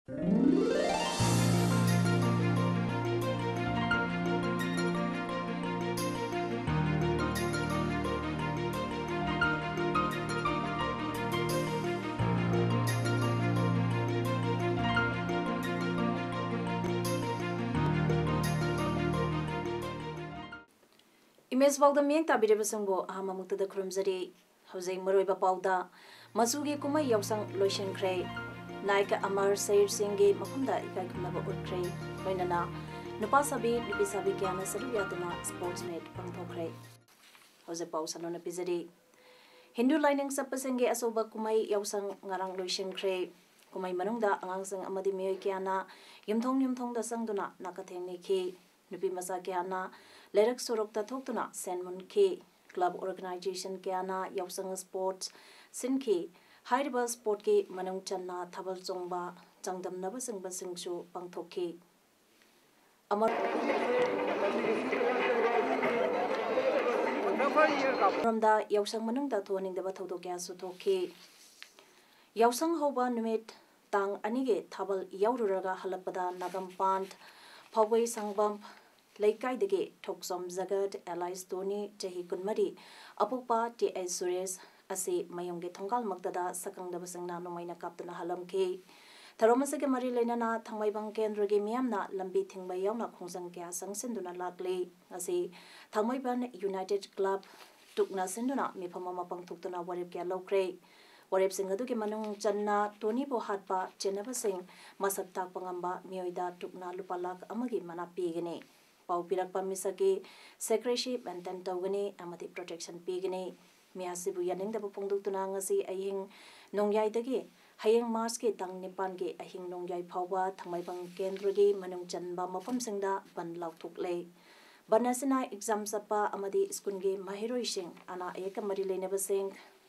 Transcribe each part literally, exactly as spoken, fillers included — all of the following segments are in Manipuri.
ꯏꯃꯦꯖ ꯄꯥꯎꯗ ꯃꯤꯠꯌꯦꯡ ꯇꯥꯕꯤꯔꯤꯕꯁꯤꯡꯕꯨ ꯑꯍꯥꯟꯕꯃꯛꯇꯗ ꯈꯨꯔꯨꯝꯖꯔꯤ꯫ ꯍꯧꯖꯤꯛ ꯃꯔꯨꯑꯣꯏꯕ ꯄꯥꯎꯗ, ꯃꯆꯨꯒꯤ ꯀꯨꯝꯍꯩ ꯌꯥꯎꯁꯪ ꯂꯣꯏꯁꯤꯟꯈ꯭ꯔꯦ꯫ ꯅꯥꯌꯛ ꯑꯃꯔ ꯁꯍꯤꯗꯁꯤꯡꯒꯤ ꯃꯐꯝꯗ ꯏꯀꯥꯏ ꯈꯨꯝꯅꯕ ꯎꯠꯈ꯭ꯔꯦ꯫ ꯂꯣꯏꯅꯅ ꯅꯨꯄꯥ ꯁꯥꯕꯤ, ꯅꯨꯄꯤ ꯁꯥꯕꯤ ꯀꯌꯥꯅ ꯁꯔꯨꯛ ꯌꯥꯗꯨꯅ sports meet ꯄꯥꯡꯊꯣꯛꯈ꯭ꯔꯦ꯫ ꯍꯧꯖꯤꯛ ꯄꯥꯎ ꯁꯟꯗꯣꯛꯅ ꯄꯤꯖꯔꯤ꯫ ꯍꯤꯟꯗꯨ ꯂꯥꯏꯅꯤꯡ ꯆꯠꯄꯁꯤꯡꯒꯤ ꯑꯆꯧꯕ ꯀꯨꯝꯍꯩ ꯌꯥꯎꯁꯪ ꯉꯔꯥꯡ ꯂꯣꯏꯁꯤꯟꯈ꯭ꯔꯦ꯫ ꯀꯨꯝꯍꯩ ꯃꯅꯨꯡꯗ ꯑꯉꯥꯡꯁꯤꯡ ꯑꯃꯗꯤ ꯃꯤꯑꯣꯏ ꯀꯌꯥꯅ ꯌꯨꯝꯊꯣꯡ ꯌꯨꯝꯊꯣꯡꯗ ꯆꯪꯗꯨꯅ ꯅꯥꯀꯊꯦꯡ ꯅꯤꯈꯤ꯫ ꯅꯨꯄꯤ ꯃꯆꯥ ꯀꯌꯥꯅ ꯂꯩꯔꯛ ꯁꯣꯔꯣꯛꯇ ꯊꯣꯛꯇꯨꯅ ꯁꯦꯟ ꯃꯨꯟꯈꯤ꯫ Club organization ꯀꯌꯥꯅ ꯌꯥꯎꯁꯪ sports ꯁꯤꯟꯈꯤ꯫ ꯍꯥꯏꯔꯤꯕ sportꯀꯤ ꯃꯅꯨꯡ ꯆꯟꯅ ꯊꯥꯕꯜ ꯆꯣꯡꯕ, ꯆꯥꯡꯗꯝꯅꯕꯆꯤꯡꯕꯁꯤꯡꯁꯨ ꯄꯥꯡꯊꯣꯛꯈꯤ꯫ ꯑꯃꯔꯣꯝꯗ, ꯌꯥꯎꯁꯪ ꯃꯅꯨꯡꯗ ꯊꯣꯛꯍꯟꯅꯤꯡꯗꯕ ꯊꯧꯗꯣꯛ ꯀꯌꯥꯁꯨ ꯊꯣꯛꯈꯤ꯫ ꯌꯥꯎꯁꯪ ꯍꯧꯕ ꯅꯨꯃꯤꯠ ꯇꯥꯡ ꯑꯅꯤꯒꯤ ꯊꯥꯕꯜ ꯌꯥꯎꯔꯨꯔꯒ ꯍꯜꯂꯛꯄꯗ ꯅꯥꯒꯝꯄꯥꯟ ꯐꯥꯎꯒꯩ ꯁꯪꯕꯝ ꯂꯩꯀꯥꯏꯗꯒꯤ ꯊꯣꯛꯆꯣꯝ ꯖꯒꯠ alias ꯇꯣꯅꯤ, ꯆꯍꯤ ꯀꯨꯟꯃꯔꯤ, ꯑꯄꯣꯛꯄ ꯇꯤ ꯑꯩꯆ ꯁꯨꯔꯦꯁ ꯑꯁꯤ ꯃꯌꯨꯝꯒꯤ ꯊꯣꯡꯒꯥꯜꯃꯛꯇꯗ ꯁꯛꯈꯪꯗꯕꯁꯤꯡꯅ ꯅꯣꯡꯃꯩꯅ ꯀꯥꯞꯇꯨꯅ ꯍꯥꯠꯂꯝꯈꯤ꯫ ꯊꯧꯔꯝ ꯑꯁꯤꯒ ꯃꯔꯤ ꯂꯩꯅꯅ ꯊꯥꯡꯃꯩꯕꯟ ꯀꯦꯟꯗ꯭ꯔꯒꯤ ꯃꯤꯌꯥꯝꯅ ꯂꯝꯕꯤ ꯊꯤꯡꯕ ꯌꯥꯎꯅ ꯈꯣꯡꯖꯪ ꯀꯌꯥ ꯆꯪꯁꯤꯟꯗꯨꯅ ꯂꯥꯛꯂꯤ꯫ ꯉꯁꯤ ꯊꯥꯡꯃꯩꯕꯟ United Club ꯇꯨꯛꯅ ꯁꯤꯟꯗꯨꯅ ꯃꯤꯐꯝ ꯑꯃ ꯄꯥꯡꯊꯣꯛꯇꯨꯅ ꯋꯥꯔꯦꯞ ꯀꯌꯥ ꯂꯧꯈ꯭ꯔꯦ꯫ ꯋꯥꯔꯦꯞꯁꯤꯡ ꯑꯗꯨꯒꯤ ꯃꯅꯨꯡ ꯆꯟꯅ ꯇꯣꯅꯤꯕꯨ ꯍꯥꯠꯄ, ꯆꯦꯟꯅꯕꯁꯤꯡ ꯃꯁꯛ ꯇꯥꯛꯄ ꯉꯝꯕ ꯃꯤꯑꯣꯏꯗ ꯇꯨꯛꯅ ꯂꯨꯄꯥ ꯂꯥꯈ ꯑꯃꯒꯤ ꯃꯅꯥ ꯄꯤꯒꯅꯤ꯫ ꯄꯥꯎ ꯄꯤꯔꯛꯄ ꯃꯤꯁꯛꯀꯤ secrecy maintain ꯇꯧꯒꯅꯤ ꯑꯃꯗꯤ protection ꯄꯤꯒꯅꯤ꯫ ꯃꯤ ꯑꯁꯤꯕꯨ ꯌꯥꯅꯤꯡꯗꯕ ꯐꯣꯡꯗꯣꯛꯇꯨꯅ ꯉꯁꯤ ꯑꯍꯤꯡ ꯅꯣꯡꯌꯥꯏꯗꯒꯤ ꯍꯌꯦꯡ ꯃꯥꯔꯆꯀꯤ ꯇꯥꯡ ꯅꯤꯄꯥꯟꯒꯤ ꯑꯍꯤꯡ ꯅꯣꯡꯌꯥꯏ ꯐꯥꯎꯕ ꯊꯥꯡꯃꯩꯕꯟ ꯀꯦꯟꯗ꯭ꯔꯒꯤ ꯃꯅꯨꯡ ꯆꯟꯕ ꯃꯐꯝꯁꯤꯡꯗ ꯕꯟ ꯂꯥꯎꯊꯣꯛꯂꯦ꯫ ꯕꯟ ꯑꯁꯤꯅ exam ꯆꯠꯄ ꯑꯃꯗꯤ ꯁ꯭ꯀꯨꯜꯒꯤ ꯃꯍꯩꯔꯣꯏꯁꯤꯡ, ꯑꯅꯥ ꯑꯌꯦꯛꯀ ꯃꯔꯤ ꯂꯩꯅꯕꯁꯤꯡ,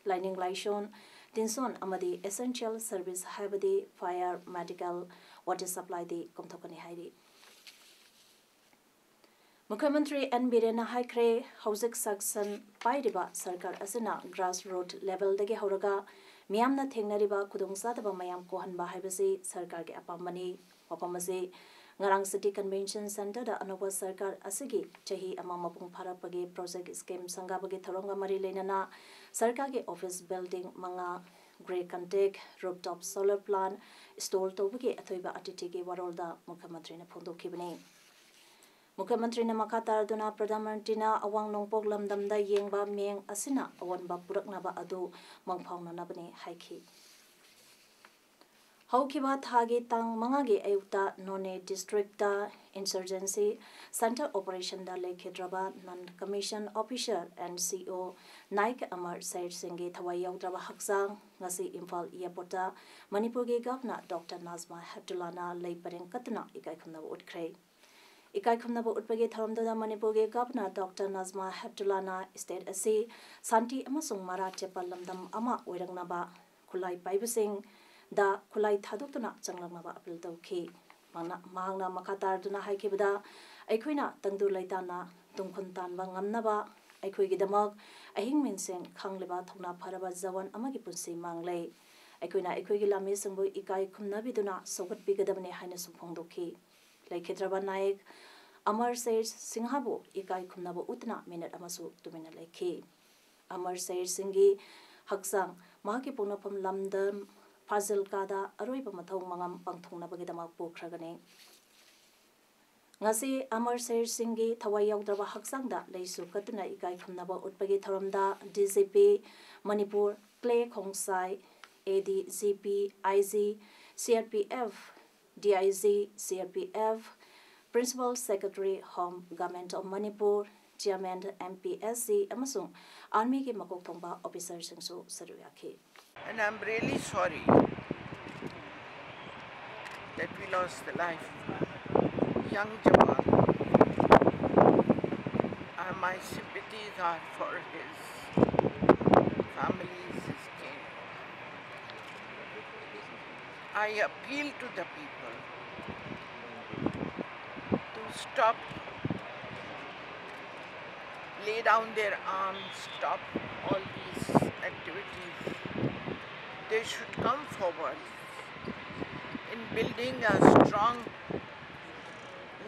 ꯂꯥꯏꯅꯤꯡ ꯂꯥꯏꯁꯣꯟ, ꯇꯤꯟꯁꯣꯟ ꯑꯃꯗꯤ essential service ꯍꯥꯏꯕꯗꯤ fire, medical, water supplyꯗꯤ ꯀꯣꯝꯊꯣꯛꯀꯅꯤ ꯍꯥꯏꯔꯤ꯫ ꯃꯨꯈ꯭ꯌ ꯃꯟꯇ꯭ꯔꯤ ꯑꯦꯟ ꯕꯤꯔꯦꯟꯅ ꯍꯥꯏꯈ꯭ꯔꯦ, ꯍꯧꯖꯤꯛ ꯁꯥꯁꯟ ꯄꯥꯏꯔꯤꯕ ꯁꯔꯀꯥꯔ ꯑꯁꯤꯅ grassroot levelꯗꯒꯤ ꯍꯧꯔꯒ ꯃꯤꯌꯥꯝꯅ ꯊꯦꯡꯅꯔꯤꯕ ꯈꯨꯗꯣꯡꯆꯥꯗꯕ ꯃꯌꯥꯝ ꯀꯣꯛꯍꯟꯕ ꯍꯥꯏꯕꯁꯤ ꯁꯔꯀꯥꯔꯒꯤ ꯑꯄꯥꯝꯕꯅꯤ꯫ ꯋꯥꯐꯝ ꯑꯁꯤ ꯉꯔꯥꯡ City Convention Centreꯗ ꯑꯅꯧꯕ ꯁꯔꯀꯥꯔ ꯑꯁꯤꯒꯤ ꯆꯍꯤ ꯑꯃ ꯃꯄꯨꯡ ꯐꯥꯔꯛꯄꯒꯤ project scheme ꯁꯪꯒꯥꯕꯒꯤ ꯊꯧꯔꯝꯒ ꯃꯔꯤ ꯂꯩꯅꯅ ꯁꯔꯀꯥꯔꯒꯤ office building ꯃꯉꯥ, grey contact, rooftop solar plant install ꯇꯧꯕꯒꯤ ꯑꯊꯣꯏꯕ ꯑꯇꯤꯊꯤꯒꯤ ꯋꯥꯔꯣꯜꯗ ꯃꯨꯈ꯭ꯌ ꯃꯟꯇ꯭ꯔꯤꯅ ꯐꯣꯡꯗꯣꯛꯈꯤꯕꯅꯤ꯫ ꯃꯨꯈ꯭ꯌ ꯃꯟꯇ꯭ꯔꯤꯅ ꯃꯈꯥ ꯇꯥꯔꯗꯨꯅ ꯄ꯭ꯔꯙꯥꯟ ꯃꯟꯇ꯭ꯔꯤꯅ ꯑꯋꯥꯡ ꯅꯣꯡꯄꯣꯛ ꯂꯝꯗꯝꯗ ꯌꯦꯡꯕ ꯃꯤꯠꯌꯦꯡ ꯑꯁꯤꯅ ꯑꯑꯣꯟꯕ ꯄꯨꯔꯛꯅꯕ ꯑꯗꯨ ꯃꯪꯐꯥꯎꯅꯅꯕꯅꯤ ꯍꯥꯏꯈꯤ꯫ ꯍꯧꯈꯤꯕ ꯊꯥꯒꯤ ꯇꯥꯡ ꯃꯉꯥꯒꯤ ꯑꯌꯨꯛꯇ ꯅꯣꯅꯦ districtꯇ insurgency center operationꯗ ꯂꯩꯈꯤꯗ꯭ꯔꯕ non commission officer and C O Naik Amar Shahid ꯁꯤꯡꯒꯤ ꯊꯋꯥꯏ ꯌꯥꯎꯗ꯭ꯔꯕ ꯍꯛꯆꯥꯡ ꯉꯁꯤ ꯏꯝꯐꯥꯜ airportꯇ ꯃꯅꯤꯄꯨꯔꯒꯤ Governor Doctor ꯅꯥꯖꯃꯥ ꯍꯦꯞꯇꯨꯂꯥꯅ ꯂꯩ ꯄꯔꯦꯡ ꯀꯠꯇꯨꯅ ꯏꯀꯥꯏ ꯈꯨꯝꯅꯕ ꯎꯠꯈ꯭ꯔꯦ꯫ ꯏꯀꯥꯏ ꯈꯨꯝꯅꯕ ꯎꯠꯄꯒꯤ ꯊꯧꯔꯝꯗꯨꯗ ꯃꯅꯤꯄꯨꯔꯒꯤ Governor Doctor ꯅꯥꯖꯃꯥ ꯍꯦꯞꯇꯨꯂꯥꯅ state ꯑꯁꯤ ꯁꯥꯟꯇꯤ ꯑꯃꯁꯨꯡ ꯃꯔꯥ ꯆꯦꯠꯄ ꯂꯝꯗꯝ ꯑꯃ ꯑꯣꯏꯔꯛꯅꯕ ꯈꯨꯠꯂꯥꯏ ꯄꯥꯏꯕꯁꯤꯡꯗ ꯈꯨꯠꯂꯥꯏ ꯊꯥꯗꯣꯛꯇꯨꯅ ꯆꯪꯂꯛꯅꯕ appeal ꯇꯧꯈꯤ꯫ ꯃꯍꯥꯛꯅ, ꯃꯍꯥꯛꯅ ꯃꯈꯥ ꯇꯥꯔꯗꯨꯅ ꯍꯥꯏꯈꯤꯕꯗ, ꯑꯩꯈꯣꯏꯅ ꯇꯪꯗꯨ ꯂꯩꯇꯥꯅ ꯇꯨꯡꯈꯨꯟ ꯇꯥꯟꯕ ꯉꯝꯅꯕ ꯑꯩꯈꯣꯏꯒꯤꯗꯃꯛ ꯑꯍꯤꯡ ꯃꯤꯡꯁꯦꯟ ꯈꯥꯡꯂꯤꯕ ꯊꯧꯅꯥ ꯐꯔꯕ ꯖꯋꯥꯟ ꯑꯃꯒꯤ ꯄꯨꯟꯁꯤ ꯃꯥꯡꯂꯦ꯫ ꯑꯩꯈꯣꯏꯅ ꯑꯩꯈꯣꯏꯒꯤ ꯂꯥꯟꯃꯤꯁꯤꯡꯕꯨ ꯏꯀꯥꯏ ꯈꯨꯝꯅꯕꯤꯗꯨꯅ ꯁꯧꯒꯠꯄꯤꯒꯗꯕꯅꯤ ꯍꯥꯏꯅꯁꯨ ꯐꯣꯡꯗꯣꯛꯈꯤ꯫ ꯂꯩꯈꯤꯗ꯭ꯔꯕ ꯅꯥꯌꯛ ꯑꯃꯔ ꯁꯍꯤꯗ ꯁꯤꯡꯍꯕꯨ ꯏꯀꯥꯏ ꯈꯨꯝꯅꯕ ꯎꯠꯇꯨꯅ minute ꯑꯃꯁꯨ ꯇꯨꯃꯤꯟꯅ ꯂꯩꯈꯤ꯫ ꯑꯃꯔ ꯁꯍꯤꯗ ꯁꯤꯡꯒꯤ ꯍꯛꯆꯥꯡ ꯃꯍꯥꯛꯀꯤ ꯄꯣꯛꯅꯐꯝ ꯂꯝꯗꯝ ꯐꯥꯖꯤꯜꯀꯥꯗ ꯑꯔꯣꯏꯕ ꯃꯊꯧ ꯃꯉꯝ ꯄꯥꯡꯊꯣꯛꯅꯕꯒꯤꯗꯃꯛ ꯄꯨꯈ꯭ꯔꯒꯅꯤ꯫ ꯉꯁꯤ ꯑꯃꯔ ꯁꯍꯤꯗ ꯁꯤꯡꯒꯤ ꯊꯋꯥꯏ ꯌꯥꯎꯗ꯭ꯔꯕ ꯍꯛꯆꯥꯡꯗ ꯂꯩꯁꯨ ꯀꯠꯇꯨꯅ ꯏꯀꯥꯏ ꯈꯨꯝꯅꯕ ꯎꯠꯄꯒꯤ ꯊꯧꯔꯝꯗ D G P Manipur Kle Khongsai, A D G P, I G, C R P F, D I G, C R P F, Principal Secretary, Home, Government of Manipur, Chairman, M P S C ꯑꯃꯁꯨꯡ Armyꯒꯤ ꯃꯀꯣꯛ ꯊꯣꯡꯕ officerꯁꯤꯡꯁꯨ ꯁꯔꯨꯛ ꯌꯥꯈꯤ꯫ And I'm really sorry that we lost the life of a young Jawan. Uh, my sympathies are for his families, his kin. I appeal to the people to stop, lay down their arms, stop all these activities. They should come forward in building a strong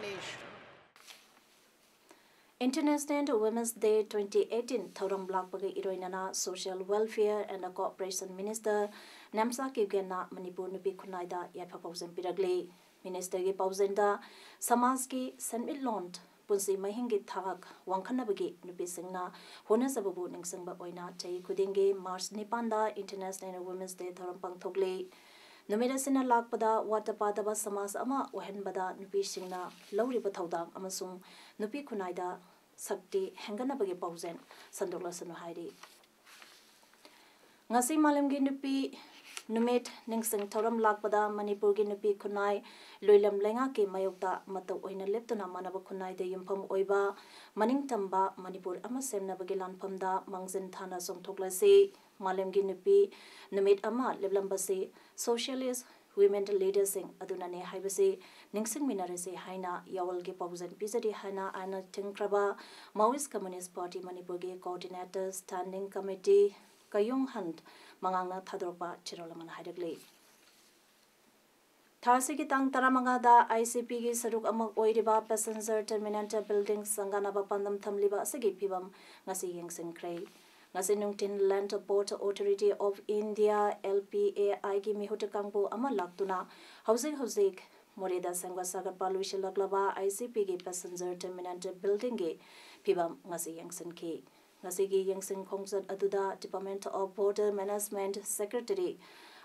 nation. International Women's Day twenty eighteen ꯊꯧꯔꯝ ꯂꯥꯛꯄꯒ ꯏꯔꯣꯏꯅꯅ Social Welfare and Cooperation Minister Nemcha ꯀꯤꯞꯒꯦꯟꯅ Manipur ꯅꯨꯄꯤ ꯈꯨꯟꯅꯥꯏꯗ ꯌꯥꯏꯐ ꯄꯥꯎꯖꯦꯜ ꯄꯤꯔꯛꯂꯤ꯫ ꯃꯤꯅꯤꯁꯇꯔꯒꯤ ꯄꯥꯎꯖꯦꯜꯗ ꯁꯃꯥꯖꯀꯤ ꯁꯦꯟꯃꯤꯠꯂꯣꯟ ꯄꯨꯟꯁꯤ ꯃꯍꯤꯡꯒꯤ ꯊꯥꯛ ꯋꯥꯡꯈꯠꯅꯕꯒꯤ ꯅꯨꯄꯤꯁꯤꯡꯅ ꯍꯣꯠꯅꯖꯕꯕꯨ ꯅꯤꯡꯁꯤꯡꯕ ꯑꯣꯏꯅ ꯆꯍꯤ ꯈꯨꯗꯤꯡꯒꯤ ꯃꯥꯔꯆ ꯅꯤꯄꯥꯟꯗ International Women's Day ꯊꯧꯔꯝ ꯄꯥꯡꯊꯣꯛꯂꯤ꯫ ꯅꯨꯃꯤꯠ ꯑꯁꯤꯅ ꯂꯥꯛꯄꯗ ꯋꯥꯠꯇ ꯄꯥꯗꯕ ꯁꯃꯥꯖ ꯑꯃ ꯑꯣꯏꯍꯟꯕꯗ ꯅꯨꯄꯤꯁꯤꯡꯅ ꯂꯧꯔꯤꯕ ꯊꯧꯗꯥꯡ ꯑꯃꯁꯨꯡ ꯅꯨꯄꯤ ꯈꯨꯟꯅꯥꯏꯗ ꯁꯛꯇꯤ ꯍꯦꯟꯒꯠꯅꯕꯒꯤ ꯄꯥꯎꯖꯦꯜ ꯁꯟꯗꯣꯛꯂꯁꯅꯨ ꯍꯥꯏꯔꯤ꯫ ꯉꯁꯤ ꯃꯥꯂꯦꯝꯒꯤ ꯅꯨꯄꯤ ꯅꯨꯃꯤꯠ ꯅꯤꯡꯁꯤꯡ ꯊꯧꯔꯝ ꯂꯥꯛꯄꯗ ꯃꯅꯤꯄꯨꯔꯒꯤ ꯅꯨꯄꯤ ꯈꯨꯟꯅꯥꯏ ꯂꯣꯏꯂꯝ ꯂꯩꯉꯥꯛꯀꯤ ꯃꯥꯌꯣꯛꯇ ꯃꯇꯧ ꯑꯣꯏꯅ ꯂꯦꯞꯇꯨꯅ ꯃꯥꯟꯅꯕ ꯈꯨꯟꯅꯥꯏꯗ ꯌꯨꯝꯐꯝ ꯑꯣꯏꯕ ꯃꯅꯤꯡꯇꯝꯕ ꯃꯅꯤꯄꯨꯔ ꯑꯃ ꯁꯦꯝꯅꯕꯒꯤ ꯂꯥꯟꯐꯝꯗ ꯃꯥꯡꯖꯤꯟ ꯊꯥꯅ ꯆꯣꯡꯊꯣꯛꯂꯁꯤ꯫ ꯃꯥꯂꯦꯝꯒꯤ ꯅꯨꯄꯤ ꯅꯨꯃꯤꯠ ꯑꯃ ꯂꯦꯞꯂꯝꯕꯁꯤ Socialist Women Leaderꯁꯤꯡ ꯑꯗꯨꯅꯅꯤ ꯍꯥꯏꯕꯁꯤ ꯅꯤꯡꯁꯤꯡꯃꯤꯟꯅꯔꯁꯤ ꯍꯥꯏꯅ ꯌꯥꯋꯜꯒꯤ ꯄꯥꯎꯖꯦꯜ ꯄꯤꯖꯔꯤ ꯍꯥꯏꯅ ꯑꯥꯏꯟꯅ ꯊꯤꯡꯈ꯭ꯔꯕ Maoist Communist Party ꯃꯅꯤꯄꯨꯔꯒꯤ Coordinator Standing Committee ꯀꯌꯣꯡ ꯍꯟ ꯃꯉꯥꯡꯅ ꯊꯥꯗꯣꯔꯛꯄ ꯆꯦꯔꯣꯜ ꯑꯃꯅ ꯍꯥꯏꯔꯛꯂꯤ꯫ ꯊꯥ ꯑꯁꯤꯒꯤ ꯇꯥꯡ ꯇꯔꯥꯃꯉꯥꯗ ICPꯒꯤ ꯁꯔꯨꯛ ꯑꯃ ꯑꯣꯏꯔꯤꯕ Passenger Terminal Building ꯁꯪꯒꯥꯅꯕ ꯄꯥꯟꯗꯝ ꯊꯝꯂꯤꯕ ꯑꯁꯤꯒꯤ ꯐꯤꯕꯝ ꯉꯁꯤ ꯌꯦꯡꯁꯤꯟꯈ꯭ꯔꯦ꯫ ꯉꯁꯤ ꯅꯨꯡꯊꯤꯜ Land Port Authority of India, LPAIꯒꯤ ꯃꯤꯍꯨꯠ ꯀꯥꯡꯕꯨ ꯑꯃ ꯂꯥꯛꯇꯨꯅ ꯍꯧꯖꯤꯛ ꯍꯧꯖꯤꯛ ꯃꯣꯔꯦꯗ ꯁꯦꯝꯒꯠ ꯁꯥꯒꯠꯄ ꯂꯣꯏꯁꯤꯜꯂꯛꯂꯕ ICPꯒꯤ Passenger Terminal Buildingꯒꯤ ꯐꯤꯕꯝ ꯉꯁꯤ ꯌꯦꯡꯁꯤꯟꯈꯤ꯫ ꯉꯁꯤꯒꯤ ꯌꯦꯡꯁꯤꯟ ꯈꯣꯡꯆꯠ ꯑꯗꯨꯗ Department of Border Management Secretary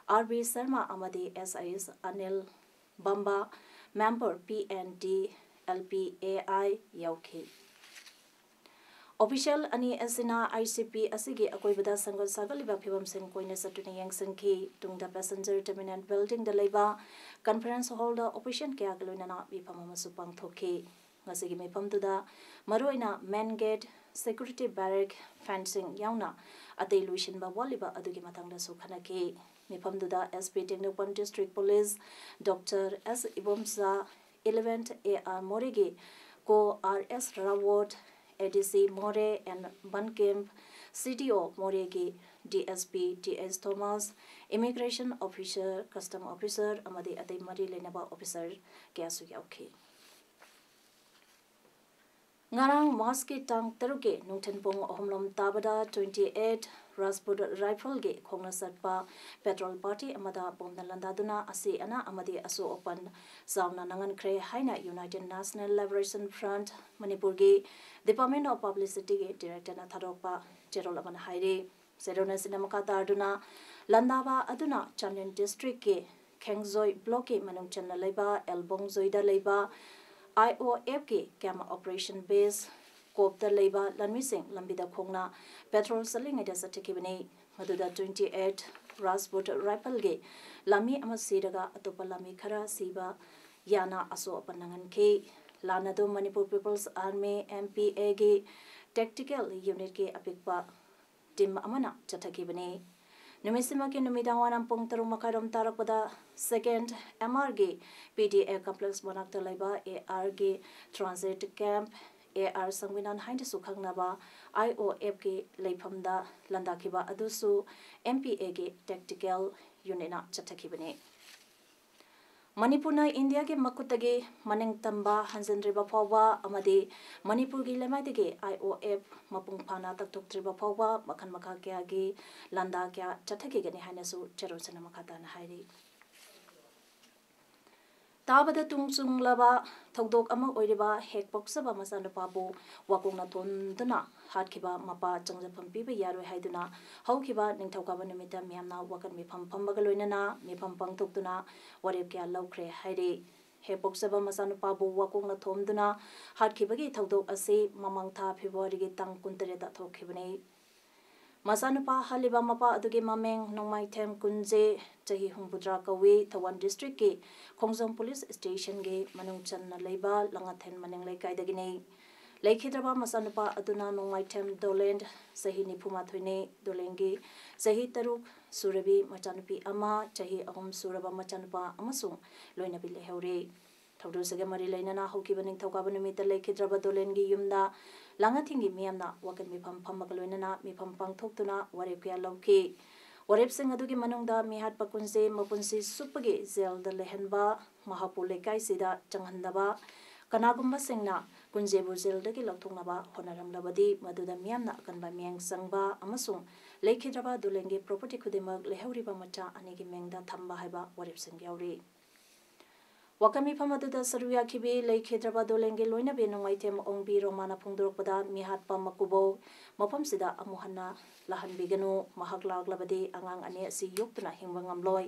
R B Sharma ꯑꯃꯗꯤ SIS Anil ꯕꯝꯕꯥ, member P and D, LPAI ꯌꯥꯎꯈꯤ꯫ Official ꯑꯅꯤ ꯑꯁꯤꯅ ICP ꯑꯁꯤꯒꯤ ꯑꯀꯣꯏꯕꯗ ꯁꯦꯝꯒꯠ ꯁꯥꯒꯠꯂꯤꯕ ꯐꯤꯕꯝꯁꯤꯡ ꯀꯣꯏꯅ ꯆꯠꯇꯨꯅ ꯌꯦꯡꯁꯤꯟꯈꯤ꯫ ꯇꯨꯡꯗ Passenger Terminal Buildingꯗ ꯂꯩꯕ Conference Hallꯗ official ꯀꯌꯥꯒ ꯂꯣꯏꯅꯅ ꯃꯤꯐꯝ ꯑꯃꯁꯨ ꯄꯥꯡꯊꯣꯛꯈꯤ꯫ ꯉꯁꯤꯒꯤ ꯃꯤꯐꯝꯗꯨꯗ ꯃꯔꯨꯑꯣꯏꯅ main gate, security barrack, fencing ꯌꯥꯎꯅ ꯑꯇꯩ ꯂꯣꯏꯁꯤꯟꯕ ꯋꯥꯠꯂꯤꯕ ꯑꯗꯨꯒꯤ ꯃꯇꯥꯡꯗꯁꯨ ꯈꯟꯅꯈꯤ꯫ ꯃꯤꯐꯝꯗꯨꯗ SP Tengnoupal District Police Doctor S Ibomcha, eleventh AR ꯃꯣꯔꯦꯒꯤ Co R S Rawat, ADC ꯃꯣꯔꯦ and ꯕꯟꯀꯦꯝ C D O ꯃꯣꯔꯦꯒꯤ D S P T S Thomas, Immigration Officer, Custom Officer ꯑꯃꯗꯤ ꯑꯇꯩ ꯃꯔꯤ ꯂꯩꯅꯕ officer ꯀꯌꯥꯁꯨ ꯌꯥꯎꯈꯤ꯫ ꯉꯔꯥꯡ ꯃꯥꯔꯆꯀꯤ ꯇꯥꯡ ꯇꯔꯨꯛꯀꯤ ꯅꯨꯡꯊꯤꯜ ꯄꯨꯡ ꯑꯍꯨꯝꯂꯣꯝ ꯇꯥꯕꯗ twenty eight Rajput Rifle ꯒꯤ ꯈꯣꯡꯅ ꯆꯠꯄ patrol party ꯑꯃꯗ ꯕꯣꯝꯅ ꯂꯥꯟꯗꯥꯗꯨꯅ ꯑꯁꯤ ꯑꯅꯥ ꯑꯃꯗꯤ ꯑꯁꯣꯛ ꯑꯄꯟ ꯆꯥꯎꯅ ꯅꯪꯍꯟꯈ꯭ꯔꯦ ꯍꯥꯏꯅ United National Liberation Front ꯃꯅꯤꯄꯨꯔꯒꯤ Department of Publicity ꯒꯤ director ꯅ ꯊꯥꯗꯣꯛꯄ ꯆꯦꯔꯣꯜ ꯑꯃꯅ ꯍꯥꯏꯔꯤ꯫ ꯆꯦꯔꯣꯜ ꯑꯁꯤꯅ ꯃꯈꯥ ꯇꯥꯗꯨꯅ, ꯂꯥꯟꯗꯥꯕ ꯑꯗꯨꯅ ꯆꯥꯟꯗꯦꯜ district ꯀꯤ ꯈꯦꯡꯖꯣꯏ block ꯀꯤ ꯃꯅꯨꯡ ꯆꯟꯅ ꯂꯩꯕ ꯑꯦꯜꯕꯣꯡꯖꯣꯏꯗ ꯂꯩꯕ I O F ꯀꯤ camp operation base ꯀꯣꯞꯇ ꯂꯩꯕ ꯂꯥꯟꯃꯤꯁꯤꯡ ꯂꯝꯕꯤꯗ ꯈꯣꯡꯅ patrol ꯆꯠꯂꯤꯉꯩꯗ ꯆꯠꯊꯈꯤꯕꯅꯤ꯫ ꯃꯗꯨꯗ twenty eight Rajput Rifle ꯒꯤ ꯂꯥꯟꯃꯤ ꯑꯃ ꯁꯤꯔꯒ ꯑꯇꯣꯞꯄ ꯂꯥꯟꯃꯤ ꯈꯔ ꯁꯤꯕ ꯌꯥꯅ ꯑꯁꯣꯛ ꯑꯄꯟ ꯅꯪꯍꯟꯈꯤ꯫ ꯂꯥꯟ ꯑꯗꯨ Manipur People's Army, M P A ꯒꯤ tactical unit ꯀꯤ ꯑꯄꯤꯛꯄ team ꯑꯃꯅ ꯆꯠꯊꯈꯤꯕꯅꯤ꯫ ꯅꯨꯃꯤꯠꯁꯤꯃꯛꯀꯤ ꯅꯨꯃꯤꯗꯥꯡ ꯋꯥꯏꯔꯝ ꯄꯨꯡ ꯇꯔꯨꯛ ꯃꯈꯥꯏꯔꯣꯝ ꯇꯥꯔꯛꯄꯗ second M R ꯒꯤ P D A complex ꯃꯅꯥꯛꯇ ꯂꯩꯕ A R ꯒꯤ transit camp, A R ꯁꯪꯕꯤꯅꯥꯟ ꯍꯥꯏꯅꯁꯨ ꯈꯪꯅꯕ I O F ꯀꯤ ꯂꯩꯐꯝꯗ ꯂꯥꯟꯗꯥꯈꯤꯕ ꯑꯗꯨꯁꯨ M P A ꯒꯤ tactical unit ꯅ ꯆꯠꯊꯈꯤꯕꯅꯤ꯫ ꯃꯅꯤꯄꯨꯔꯅ ꯏꯟꯗꯤꯌꯥꯒꯤ ꯃꯈꯨꯠꯇꯒꯤ ꯃꯅꯤꯡ ꯇꯝꯕ ꯍꯟꯖꯤꯟꯗ꯭ꯔꯤꯕ ꯐꯥꯎꯕ ꯑꯃꯗꯤ ꯃꯅꯤꯄꯨꯔꯒꯤ ꯂꯩꯃꯥꯏꯗꯒꯤ I O F ꯃꯄꯨꯡ ꯐꯥꯅ ꯇꯛꯊꯣꯛꯇ꯭ꯔꯤꯕ ꯐꯥꯎꯕ ꯃꯈꯜ ꯃꯈꯥ ꯀꯌꯥꯒꯤ ꯂꯥꯟꯗꯥ ꯀꯌꯥ ꯆꯠꯊꯈꯤꯒꯅꯤ ꯍꯥꯏꯅꯁꯨ ꯆꯦꯔꯣꯜꯁꯤꯅ ꯃꯈꯥ ꯇꯥꯅ ꯍꯥꯏꯔꯤ꯫ ꯇꯥꯕꯗ ꯇꯨꯡ ꯆꯨꯡꯂꯕ ꯊꯧꯗꯣꯛ ꯑꯃ ꯑꯣꯏꯔꯤꯕ ꯍꯦꯛ ꯄꯣꯛꯆꯕ ꯃꯆꯥꯅꯨꯄꯥꯕꯨ ꯋꯥꯀꯣꯛꯅ ꯊꯣꯝꯗꯨꯅ ꯍꯥꯠꯈꯤꯕ ꯃꯄꯥ ꯆꯪꯖꯐꯝ ꯄꯤꯕ ꯌꯥꯔꯣꯏ ꯍꯥꯏꯗꯨꯅ ꯍꯧꯈꯤꯕ ꯅꯤꯡꯊꯧꯀꯥꯕ ꯅꯨꯃꯤꯠꯇ ꯃꯤꯌꯥꯝꯅ ꯋꯥꯀꯠ ꯃꯤꯐꯝ ꯐꯝꯕꯒ ꯂꯣꯏꯅꯅ ꯃꯤꯐꯝ ꯄꯥꯡꯊꯣꯛꯇꯨꯅ ꯋꯥꯔꯦꯞ ꯀꯌꯥ ꯂꯧꯈ꯭ꯔꯦ ꯍꯥꯏꯔꯤ꯫ ꯍꯦꯛ ꯄꯣꯛꯆꯕ ꯃꯆꯥꯅꯨꯄꯥꯕꯨ ꯋꯥꯀꯣꯛꯅ ꯊꯣꯝꯗꯨꯅ ꯍꯥꯠꯈꯤꯕꯒꯤ ꯊꯧꯗꯣꯛ ꯑꯁꯤ ꯃꯃꯥꯡ ꯊꯥ ꯐꯦꯕ꯭ꯔꯨꯋꯥꯔꯤꯒꯤ ꯇꯥꯡ ꯀꯨꯟꯇꯔꯦꯠꯇ ꯊꯣꯛꯈꯤꯕꯅꯤ꯫ ꯃꯆꯥꯅꯨꯄꯥ ꯍꯥꯠꯂꯤꯕ ꯃꯄꯥ ꯑꯗꯨꯒꯤ ꯃꯃꯤꯡ ꯅꯣꯡꯃꯥꯏꯊꯦꯝ ꯀꯨꯟꯖꯦ, ꯆꯍꯤ ꯍꯨꯝꯐꯨꯇꯔꯥ ꯀꯧꯏ, ꯊꯧꯕꯥꯜ district ꯀꯤ ꯈꯣꯡꯖꯣꯝ police station ꯒꯤ ꯃꯅꯨꯡ ꯆꯟꯅ ꯂꯩꯕ ꯂꯪꯉꯥꯊꯦꯟ ꯃꯅꯤꯡ ꯂꯩꯀꯥꯏꯗꯒꯤꯅꯤ꯫ ꯂꯩꯈꯤꯗ꯭ꯔꯕ ꯃꯆꯥꯅꯨꯄꯥ ꯑꯗꯨꯅ ꯅꯣꯡꯃꯥꯏꯊꯦꯝ ꯗꯣꯂꯦꯟ, ꯆꯍꯤ ꯅꯤꯐꯨ ꯃꯥꯊꯣꯏꯅꯤ, ꯗꯣꯂꯦꯟꯒꯤ ꯆꯍꯤ ꯇꯔꯨꯛ ꯁꯨꯔꯕꯤ ꯃꯆꯥꯅꯨꯄꯤ ꯑꯃ, ꯆꯍꯤ ꯑꯍꯨꯝ ꯁꯨꯔꯕ ꯃꯆꯥꯅꯨꯄꯥ ꯑꯃꯁꯨꯡ ꯂꯣꯏꯅꯕꯤ ꯂꯩꯍꯧꯔꯤ꯫ ꯊꯧꯗꯣꯛꯁꯤꯒ ꯃꯔꯤ ꯂꯩꯅꯅ ꯍꯧꯈꯤꯕ ꯅꯤꯡꯊꯧꯀꯥꯕ ꯅꯨꯃꯤꯠꯇ ꯂꯩꯈꯤꯗ꯭ꯔꯕ ꯗꯣꯂꯦꯟꯒꯤ ꯌꯨꯝꯗ ꯂꯥꯡꯉꯊꯤꯡꯒꯤ ꯃꯤꯌꯥꯝꯅ ꯋꯥꯀꯠ ꯃꯤꯐꯝ ꯐꯝꯕꯒ ꯂꯣꯏꯅꯅ ꯃꯤꯐꯝ ꯄꯥꯡꯊꯣꯛꯇꯨꯅ ꯋꯥꯔꯦꯞ ꯀꯌꯥ ꯂꯧꯈꯤ꯫ ꯋꯥꯔꯦꯞꯁꯤꯡ ꯑꯗꯨꯒꯤ ꯃꯅꯨꯡꯗ ꯃꯤꯍꯥꯠꯄ ꯀꯨꯟꯖꯦ ꯃꯄꯨꯟꯁꯤ ꯆꯨꯞꯄꯒꯤ ꯖꯦꯜꯗ ꯂꯩꯍꯟꯕ, ꯃꯍꯥꯛꯄꯨ ꯂꯩꯀꯥꯏꯁꯤꯗ ꯆꯪꯍꯟꯗꯕ, ꯀꯅꯥꯒꯨꯝꯕꯁꯤꯡꯅ ꯀꯨꯟꯖꯦꯕꯨ ꯖꯦꯜꯗꯒꯤ ꯂꯧꯊꯣꯛꯅꯕ ꯍꯣꯠꯅꯔꯝꯂꯕꯗꯤ ꯃꯗꯨꯗ ꯃꯤꯌꯥꯝꯅ ꯑꯀꯟꯕ ꯃꯤꯠꯌꯦꯡ ꯆꯪꯕ ꯑꯃꯁꯨꯡ ꯂꯩꯈꯤꯗ꯭ꯔꯕ ꯗꯣꯂꯦꯟꯒꯤ property ꯈꯨꯗꯤꯡꯃꯛ ꯂꯩꯍꯧꯔꯤꯕ ꯃꯆꯥ ꯑꯅꯤꯒꯤ ꯃꯤꯡꯗ ꯊꯝꯕ ꯍꯥꯏꯕ ꯋꯥꯔꯦꯞꯁꯤꯡ ꯌꯥꯎꯔꯤ꯫ ꯋꯥꯀꯠ ꯃꯤꯐꯝ ꯑꯗꯨꯗ ꯁꯔꯨꯛ ꯌꯥꯈꯤꯕꯤ ꯂꯩꯈꯤꯗ꯭ꯔꯕ ꯗꯣꯂꯦꯟꯒꯤ ꯂꯣꯏꯅꯕꯤ ꯅꯣꯡꯃꯥꯏꯊꯦꯝ ꯑꯣꯡꯕꯤ ꯔꯣꯃꯥꯅ ꯐꯣꯡꯗꯣꯔꯛꯄꯗ, ꯃꯤꯍꯥꯠꯄ ꯃꯀꯨꯕꯣꯛ ꯃꯐꯝꯁꯤꯗ ꯑꯃꯨꯛ ꯍꯟꯅ ꯂꯥꯛꯍꯟꯕꯤꯒꯅꯨ꯫ ꯃꯍꯥꯛ ꯂꯥꯛꯂꯕꯗꯤ ꯑꯉꯥꯡ ꯑꯅꯤ ꯑꯁꯤ ꯌꯣꯛꯇꯨꯅ ꯍꯤꯡꯕ ꯉꯝꯂꯣꯏ꯫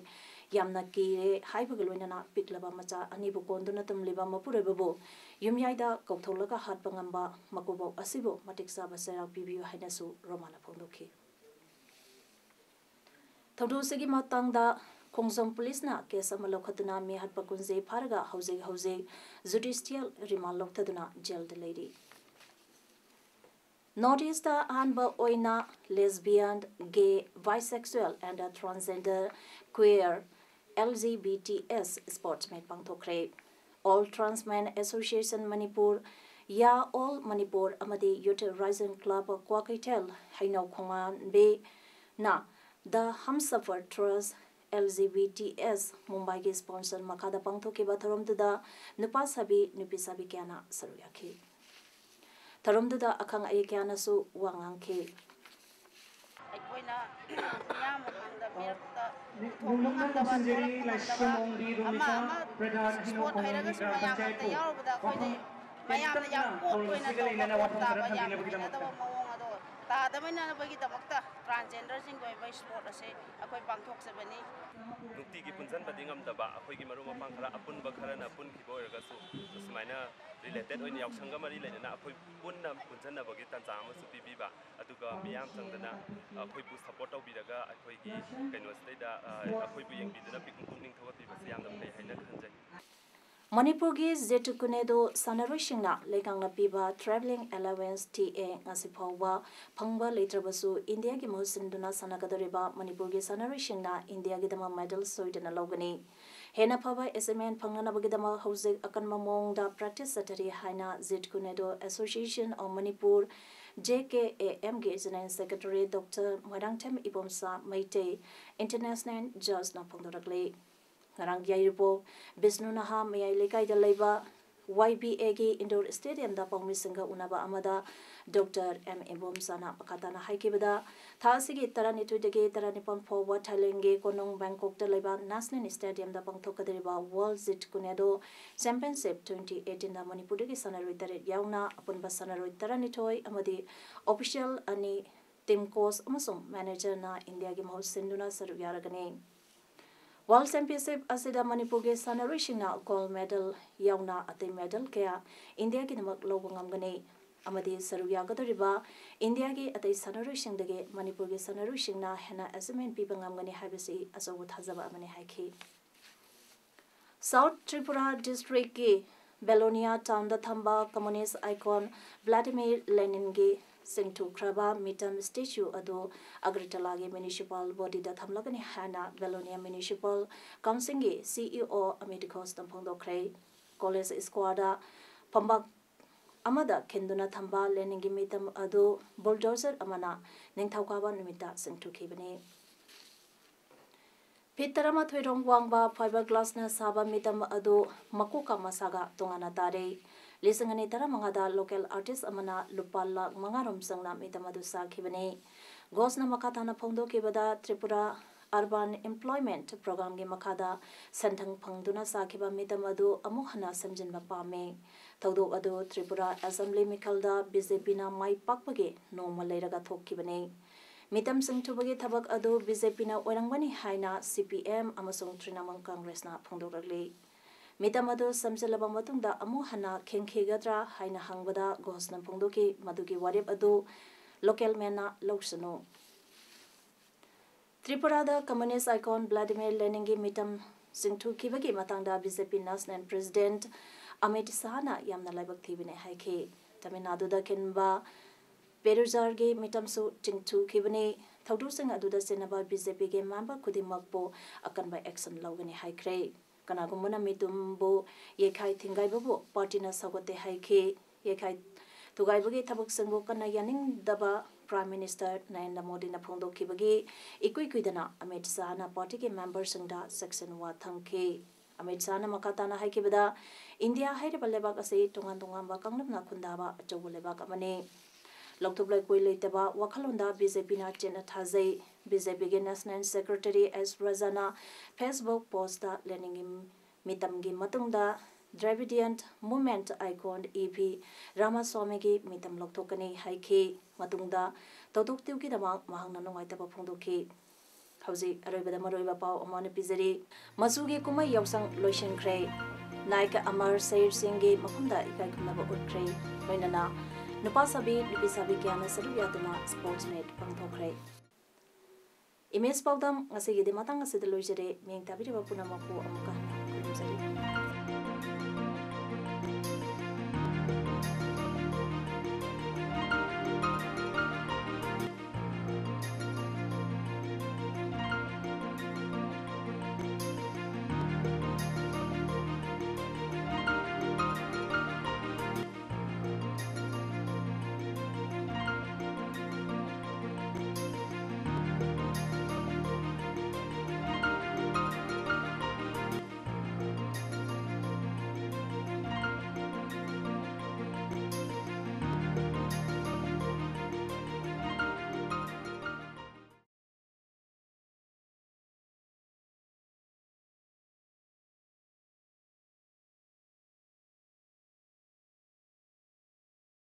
ꯌꯥꯝꯅ ꯀꯤꯔꯦ ꯍꯥꯏꯕꯒ ꯂꯣꯏꯅꯅ ꯄꯤꯛꯂꯕ ꯃꯆꯥ ꯑꯅꯤꯕꯨ ꯀꯣꯟꯗꯨꯅ ꯇꯨꯝꯂꯤꯕ ꯃꯄꯨꯔꯣꯏꯕꯕꯨ ꯌꯨꯝꯌꯥꯏꯗ ꯀꯧꯊꯣꯛꯂꯒ ꯍꯥꯠꯄ ꯉꯝꯕ ꯃꯀꯨꯕꯣꯛ ꯑꯁꯤꯕꯨ ꯃꯇꯤꯛ ꯆꯥꯕ ꯆꯩꯔꯥꯛ ꯄꯤꯕꯤꯌꯨ ꯍꯥꯏꯅꯁꯨ ꯔꯣꯃꯥꯅ ꯐꯣꯡꯗꯣꯛꯈꯤ꯫ ꯊꯧꯗꯣꯛꯁꯤꯒꯤ ꯃꯇꯥꯡꯗ ꯈꯣꯡꯖꯣꯝ ꯄꯨꯂꯤꯁꯅ case ꯑꯃ ꯂꯧꯈꯠꯇꯨꯅ ꯃꯤꯍꯥꯠꯄ ꯀꯨꯟꯖꯦ ꯐꯥꯔꯒ ꯍꯧꯖꯤꯛ ꯍꯧꯖꯤꯛ judicial remand ꯂꯧꯊꯗꯨꯅ ꯖꯦꯜꯗ ꯂꯩꯔꯤ꯫ North East ꯑꯍꯥꯟꯕ ꯑꯣꯏꯅ lesbian, gay, bisexual and transgender, queer, L G B T S sports meet ꯄꯥꯡꯊꯣꯛꯈ꯭ꯔꯦ꯫ All Trans Men Association Manipur, Ya All Manipur ꯑꯃꯗꯤ Youth Rising Club ꯀ꯭ꯋꯥꯀꯩꯊꯦꯜ ꯍꯩꯅꯧ ꯈꯣꯡꯃꯥꯟꯕꯤꯅ The Humsafar Trust L G B T S ꯃꯨꯝꯕꯥꯏꯒꯤ sponsor ꯃꯈꯥꯗ ꯄꯥꯡꯊꯣꯛꯈꯤꯕ ꯊꯧꯔꯝꯗꯨꯗ ꯅꯨꯄꯥ ꯁꯥꯕꯤ, ꯅꯨꯄꯤ ꯁꯥꯕꯤ ꯀꯌꯥꯅ ꯁꯔꯨꯛ ꯌꯥꯈꯤ꯫ ꯊꯧꯔꯝꯗꯨꯗ ꯑꯈꯪ ꯑꯍꯩ ꯀꯌꯥꯅꯁꯨ ꯋꯥ ꯉꯥꯡꯈꯤ꯫ ꯑꯩꯈꯣꯏꯅ ꯃꯤꯌꯥꯝ ꯃꯃꯥꯡꯗ ꯃꯤꯔꯛꯇ ꯄꯨꯊꯣꯛꯄ ꯉꯝꯗꯕ, ꯊꯣꯛꯂꯛꯄ ꯉꯝꯗꯕ, ꯑꯃ ꯑꯃ sport ꯍꯥꯏꯔꯒꯁꯨ ꯃꯌꯥꯝ ꯑꯝꯇ ꯌꯥꯎꯔꯨꯕꯗ ꯑꯩꯈꯣꯏꯗ ꯃꯌꯥꯝꯅ ꯌꯥꯝ ꯑꯣꯠ ꯑꯣꯏꯅ ꯇꯧꯕ ꯄꯣꯠ ꯇꯥꯕ, ꯌꯥꯝꯅ ꯍꯩꯅꯗꯕ ꯃꯑꯣꯡ ꯑꯗꯣ ꯇꯥꯗꯅꯕꯒꯤꯗꯃꯛꯇ transgenderꯁꯤꯡꯒꯤ ꯑꯣꯏꯕ sport ꯑꯁꯦ ꯑꯩꯈꯣꯏ ꯄꯥꯡꯊꯣꯛꯆꯕꯅꯤ꯫ ꯅꯨꯡꯇꯤꯒꯤ ꯄꯨꯟꯁꯤꯟꯕꯗꯤ ꯉꯝꯗꯕ ꯑꯩꯈꯣꯏꯒꯤ ꯃꯔꯨꯞ ꯃꯄꯥꯡ ꯈꯔ ꯑꯄꯨꯟꯕ ꯈꯔꯅ ꯄꯨꯟꯈꯤꯕ ꯑꯣꯏꯔꯒꯁꯨ, ꯁꯨꯃꯥꯏꯅ related ꯑꯣꯏꯅ ꯌꯥꯎꯁꯪꯒ ꯃꯔꯤ ꯂꯩꯅꯅ ꯑꯩꯈꯣꯏ ꯄꯨꯟꯅ ꯄꯨꯟꯁꯤꯟꯅꯕꯒꯤ ꯇꯥꯟꯖꯥ ꯑꯃꯁꯨ ꯄꯤꯕꯤꯕ, ꯑꯗꯨꯒ ꯃꯤꯌꯥꯝ ꯆꯪꯗꯅ ꯑꯩꯈꯣꯏꯕꯨ support ꯇꯧꯕꯤꯔꯒ ꯑꯩꯈꯣꯏꯒꯤ ꯀꯩꯅꯣꯁꯤꯗꯩꯗ, ꯑ, ꯑꯩꯈꯣꯏꯕꯨ ꯌꯦꯡꯕꯤꯗꯨꯅ ꯄꯨꯛꯅꯤꯡ ꯊꯧꯒꯠꯄꯤꯕꯁꯤ ꯌꯥꯝꯅ ꯐꯩ ꯍꯥꯏꯅ ꯈꯟꯖꯩ꯫ ꯃꯅꯤꯄꯨꯔꯒꯤ ꯖꯦꯇꯨ ꯀꯨꯅꯦꯗꯣ ꯁꯥꯟꯅꯔꯣꯏꯁꯤꯡꯅ ꯂꯩꯉꯥꯛꯅ ꯄꯤꯕ travelling allowance, TA, ꯉꯁꯤ ꯐꯥꯎꯕ ꯐꯪꯕ ꯂꯩꯇ꯭ꯔꯕꯁꯨ, ꯏꯟꯗꯤꯌꯥꯒꯤ ꯃꯍꯨꯠ ꯁꯤꯟꯗꯨꯅ ꯁꯥꯟꯅꯒꯗꯧꯔꯤꯕ ꯃꯅꯤꯄꯨꯔꯒꯤ ꯁꯥꯟꯅꯔꯣꯏꯁꯤꯡꯅ ꯏꯟꯗꯤꯌꯥꯒꯤꯗꯃꯛ medal ꯁꯣꯏꯗꯅ ꯂꯧꯒꯅꯤ꯫ ꯍꯦꯟꯅ ꯐꯕ achievement ꯐꯪꯅꯅꯕꯒꯤꯗꯃꯛ ꯍꯧꯖꯤꯛ ꯑꯀꯟꯕ ꯃꯑꯣꯡꯗ practice ꯆꯠꯊꯔꯤ ꯍꯥꯏꯅ ꯖꯦꯇꯨ ꯀꯨꯅꯦꯗꯣ Association of Manipur, JKAM, ꯒꯤ General Secretary Doctor Moirangthem Ibomcha Meitei International Judge ꯅ ꯐꯣꯡꯗꯣꯔꯛꯂꯤ꯫ ꯉꯔꯥꯡ ꯌꯥꯏꯔꯤꯄꯣꯛ ꯕꯤꯁꯅꯨ ꯅꯍꯥ ꯃꯌꯥꯏ ꯂꯩꯀꯥꯏꯗ ꯂꯩꯕ YBA ꯒꯤ indoor stadium ꯗ ꯄꯥꯎꯃꯤꯁꯤꯡꯒ ꯎꯅꯕ ꯑꯃꯗ Doctor ꯑꯦꯝ ꯏꯕꯣꯝꯆꯥꯅ ꯃꯈꯥ ꯇꯥꯅ ꯍꯥꯏꯈꯤꯕꯗ, ꯊꯥ ꯑꯁꯤꯒꯤ ꯇꯔꯥꯅꯤꯊꯣꯏꯗꯒꯤ ꯇꯔꯥꯅꯤꯄꯥꯟ ꯐꯥꯎꯕ ꯊꯥꯏꯂꯦꯟꯒꯤ ꯀꯣꯅꯨꯡ ꯕꯦꯡꯀꯣꯛꯇ ꯂꯩꯕ National Stadium ꯗ ꯄꯥꯡꯊꯣꯛꯀꯗꯧꯔꯤꯕ World Zit Kunedo Championship twenty eighteen ꯗ ꯃꯅꯤꯄꯨꯔꯗꯒꯤ ꯁꯥꯟꯅꯔꯣꯏ ꯇꯔꯦꯠ ꯌꯥꯎꯅ ꯑꯄꯨꯟꯕ ꯁꯥꯟꯅꯔꯣꯏ ꯇꯔꯥꯅꯤꯊꯣꯏ ꯑꯃꯗꯤ official ꯑꯅꯤ, team coach ꯑꯃꯁꯨꯡ manager ꯅ ꯏꯟꯗꯤꯌꯥꯒꯤ ꯃꯍꯨꯠ ꯁꯤꯟꯗꯨꯅ ꯁꯔꯨꯛ ꯌꯥꯔꯒꯅꯤ꯫ World Championship ꯑꯁꯤꯗ ꯃꯅꯤꯄꯨꯔꯒꯤ ꯁꯥꯟꯅꯔꯣꯏꯁꯤꯡꯅ gold medal ꯌꯥꯎꯅ ꯑꯇꯩ medal ꯀꯌꯥ ꯏꯟꯗꯤꯌꯥꯒꯤꯗꯃꯛ ꯂꯧꯕ ꯉꯝꯒꯅꯤ ꯑꯃꯗꯤ ꯁꯔꯨꯛ ꯌꯥꯒꯗꯧꯔꯤꯕ ꯏꯟꯗꯤꯌꯥꯒꯤ ꯑꯇꯩ ꯁꯥꯟꯅꯔꯣꯏꯁꯤꯡꯗꯒꯤ ꯃꯅꯤꯄꯨꯔꯒꯤ ꯁꯥꯟꯅꯔꯣꯏꯁꯤꯡꯅ ꯍꯦꯟꯅ achievement ꯄꯤꯕ ꯉꯝꯒꯅꯤ ꯍꯥꯏꯕꯁꯤ ꯑꯆꯧꯕ ꯊꯥꯖꯕ ꯑꯃꯅꯤ ꯍꯥꯏꯈꯤ꯫ South Tripura district ꯀꯤ Belonia town ꯗ ꯊꯝꯕ communist icon Vladimir Lenin ꯒꯤ ꯆꯤꯡꯊꯨꯈ꯭ꯔꯕ ꯃꯤꯇꯝ statue ꯑꯗꯨ ꯑꯒꯔꯇꯂꯥꯒꯤ municipal body ꯗ ꯊꯝꯂꯒꯅꯤ ꯍꯥꯏꯅ Belonia Municipal Council ꯒꯤ CEO ꯑꯃꯤꯠ ꯘꯣꯁꯅ ꯐꯣꯡꯗꯣꯛꯈ꯭ꯔꯦ꯫ College Square ꯗ ꯐꯝꯕꯥꯛ ꯑꯃꯗ ꯈꯤꯟꯗꯨꯅ ꯊꯝꯕ ꯂꯦꯅꯤꯟꯒꯤ ꯃꯤꯇꯝ ꯑꯗꯨ bulldozer ꯑꯃꯅ ꯅꯤꯡꯊꯧꯀꯥꯕ ꯅꯨꯃꯤꯠꯇ ꯆꯤꯡꯊꯨꯈꯤꯕꯅꯤ꯫ Feet ꯇꯔꯥꯃꯥꯊꯣꯏ ꯔꯣꯝ ꯋꯥꯡꯕ fibre glass ꯅ ꯁꯥꯕ ꯃꯤꯇꯝ ꯑꯗꯨ ꯃꯀꯣꯛꯀ ꯃꯁꯥꯒ ꯇꯣꯉꯥꯟꯅ ꯇꯥꯔꯦ꯫ ꯂꯤꯁꯤꯡ ꯑꯅꯤ ꯇꯔꯥꯃꯉꯥꯗ local artist ꯑꯃꯅ ꯂꯨꯄꯥ ꯂꯥꯈ ꯃꯉꯥ ꯔꯣꯝ ꯆꯪꯅ ꯃꯤꯇꯝ ꯑꯗꯨ ꯁꯥꯈꯤꯕꯅꯤ꯫ ꯘꯣꯁꯅ ꯃꯈꯥ ꯇꯥꯅ ꯐꯣꯡꯗꯣꯛꯈꯤꯕꯗ, Tripura Urban Employment Program ꯒꯤ ꯃꯈꯥꯗ ꯁꯦꯟꯊꯪ ꯐꯪꯗꯨꯅ ꯁꯥꯈꯤꯕ ꯃꯤꯇꯝ ꯑꯗꯨ ꯑꯃꯨꯛ ꯍꯟꯅ ꯁꯦꯝꯖꯤꯟꯕ ꯄꯥꯝꯃꯤ꯫ ꯊꯧꯗꯣꯛ ꯑꯗꯨ ꯇ꯭ꯔꯤꯄꯨꯔꯥ Assembly ꯃꯤꯈꯜꯗ BJP ꯅ ꯃꯥꯏ ꯄꯥꯛꯄꯒꯤ ꯅꯣꯡꯃ ꯂꯩꯔꯒ ꯊꯣꯛꯈꯤꯕꯅꯤ꯫ ꯃꯤꯇꯝ ꯆꯤꯡꯊꯨꯕꯒꯤ ꯊꯕꯛ ꯑꯗꯨ BJP ꯅ ꯑꯣꯏꯔꯝꯒꯅꯤ ꯍꯥꯏꯅ CPM ꯑꯃꯁꯨꯡ Trinamool Congress ꯅ ꯐꯣꯡꯗꯣꯔꯛꯂꯤ꯫ ꯃꯤꯇꯝ ꯑꯗꯨ ꯁꯦꯝꯖꯤꯜꯂꯕ ꯃꯇꯨꯡꯗ ꯑꯃꯨꯛ ꯍꯟꯅ ꯈꯤꯟꯈꯤꯒꯗ꯭ꯔꯥ ꯍꯥꯏꯅ ꯍꯪꯕꯗ ꯘꯣꯁꯅ ꯐꯣꯡꯗꯣꯛꯈꯤ, ꯃꯗꯨꯒꯤ ꯋꯥꯔꯦꯞ ꯑꯗꯨ local man ꯅ ꯂꯧꯁꯅꯨ꯫ ꯇ꯭ꯔꯤꯄꯨꯔꯥꯗ communist icon Vladimir Lenin ꯒꯤ ꯃꯤꯇꯝ ꯆꯤꯡꯊꯨꯈꯤꯕꯒꯤ ꯃꯇꯥꯡꯗ BJP National President ꯑꯃꯤꯠ ꯁꯥꯍꯅ ꯌꯥꯝꯅ ꯂꯥꯏꯕꯛ ꯊꯤꯕꯅꯦ ꯍꯥꯏꯈꯤ꯫ ꯇꯥꯃꯤꯜ ꯅꯥꯗꯨꯗ ꯈꯤꯟꯕ ꯄꯦꯔꯨꯖꯥꯔꯒꯤ ꯃꯤꯇꯝꯁꯨ ꯆꯤꯡꯊꯨꯈꯤꯕꯅꯤ꯫ ꯊꯧꯗꯣꯛꯁꯤꯡ ꯑꯗꯨꯗ ꯆꯦꯟꯅꯕ BJPꯒꯤ member ꯈꯨꯗꯤꯡꯃꯛꯄꯨ ꯑꯀꯟꯕ action ꯂꯧꯒꯅꯤ ꯍꯥꯏꯈ꯭ꯔꯦ꯫ ꯀꯅꯥꯒꯨꯝꯕꯅ ꯃꯤꯇꯝꯕꯨ ꯌꯩꯈꯥꯏ ꯊꯤꯡꯒꯥꯏꯕꯕꯨ partyꯅ ꯁꯧꯒꯠꯇꯦ ꯍꯥꯏꯈꯤ꯫ ꯌꯩꯈꯥꯏ ꯊꯨꯒꯥꯏꯕꯒꯤ ꯊꯕꯛꯁꯤꯡꯕꯨ ꯀꯟꯅ ꯌꯥꯅꯤꯡꯗꯕ Prime Minister ꯅꯔꯦꯟꯗ꯭ꯔ ꯃꯣꯗꯤꯅ ꯐꯣꯡꯗꯣꯛꯈꯤꯕꯒꯤ ꯏꯀꯨꯏ ꯀꯨꯏꯗꯅ ꯑꯃꯤꯠ ꯁꯥꯍꯅ partyꯒꯤ memberꯁꯤꯡꯗ ꯆꯦꯛꯁꯤꯟ ꯋꯥ ꯊꯝꯈꯤ꯫ ꯑꯃꯤꯠ ꯁꯥꯍꯅ ꯃꯈꯥ ꯇꯥꯅ ꯍꯥꯏꯈꯤꯕꯗ, ꯏꯟꯗꯤꯌꯥ ꯍꯥꯏꯔꯤꯕ ꯂꯩꯕꯥꯛ ꯑꯁꯤ ꯇꯣꯉꯥꯟ ꯇꯣꯉꯥꯟꯕ ꯀꯥꯡꯂꯨꯞꯅ ꯈꯨꯟꯗꯥꯕ ꯑꯆꯧꯕ ꯂꯩꯕꯥꯛ ꯑꯃꯅꯤ꯫ ꯂꯧꯊꯣꯛ ꯂꯩꯀꯣꯏ ꯂꯩꯇꯕ ꯋꯥꯈꯜꯂꯣꯟꯗ BJPꯅ ꯆꯦꯠꯅ ꯊꯥꯖꯩ꯫ BJPꯒꯤ National Secretary S ꯔꯥꯖꯥꯅ Facebook postꯇ ꯂꯦꯅꯤꯟꯒꯤ ꯃꯤꯇꯝꯒꯤ ꯃꯇꯨꯡꯗ Dravidian Movement icon E V ꯔꯥꯃꯥꯁ꯭ꯋꯥꯃꯤꯒꯤ ꯃꯤꯇꯝ ꯂꯧꯊꯣꯛꯀꯅꯤ ꯍꯥꯏꯈꯤ꯫ ꯃꯇꯨꯡꯗ ꯊꯧꯗꯣꯛꯇꯨꯒꯤꯗꯃꯛ ꯃꯍꯥꯛꯅ ꯅꯨꯡꯉꯥꯏꯇꯕ ꯐꯣꯡꯗꯣꯛꯈꯤ꯫ ꯍꯧꯖꯤꯛ ꯑꯔꯣꯏꯕꯗ ꯃꯔꯨꯑꯣꯏꯕ ꯄꯥꯎ ꯑꯃꯅ ꯄꯤꯖꯔꯤ꯫ ꯃꯆꯨꯒꯤ ꯀꯨꯝꯍꯩ ꯌꯥꯎꯁꯪ ꯂꯣꯏꯁꯤꯟꯈ꯭ꯔꯦ꯫ ꯅꯥꯌꯛ ꯑꯃꯔ ꯁꯍꯤꯔ ꯁꯤꯡꯒꯤ ꯃꯐꯝꯗ ꯏꯀꯥꯏ ꯈꯨꯝꯅꯕ ꯎꯠꯈ꯭ꯔꯦ꯫ ꯂꯣꯏꯅꯅ ꯅꯨꯄꯥ ꯁꯥꯕꯤ, ꯅꯨꯄꯤ ꯁꯥꯕꯤ ꯀꯌꯥꯅ ꯁꯔꯨꯛ ꯌꯥꯗꯨꯅ sports meet ꯄꯥꯡꯊꯣꯛꯈ꯭ꯔꯦ꯫ Image ꯄꯥꯎꯗꯝ ꯉꯁꯤꯒꯤꯗꯤ ꯃꯇꯥꯡ ꯑꯁꯤꯗ ꯂꯣꯏꯖꯔꯦ꯫ ꯃꯤꯠꯌꯦꯡ ꯇꯥꯕꯤꯔꯤꯕ ꯄꯨꯝꯅꯃꯛꯄꯨ ꯑꯃꯨꯛꯀ ꯍꯟꯅ ꯈꯨꯔꯨꯝꯖꯔꯤ꯫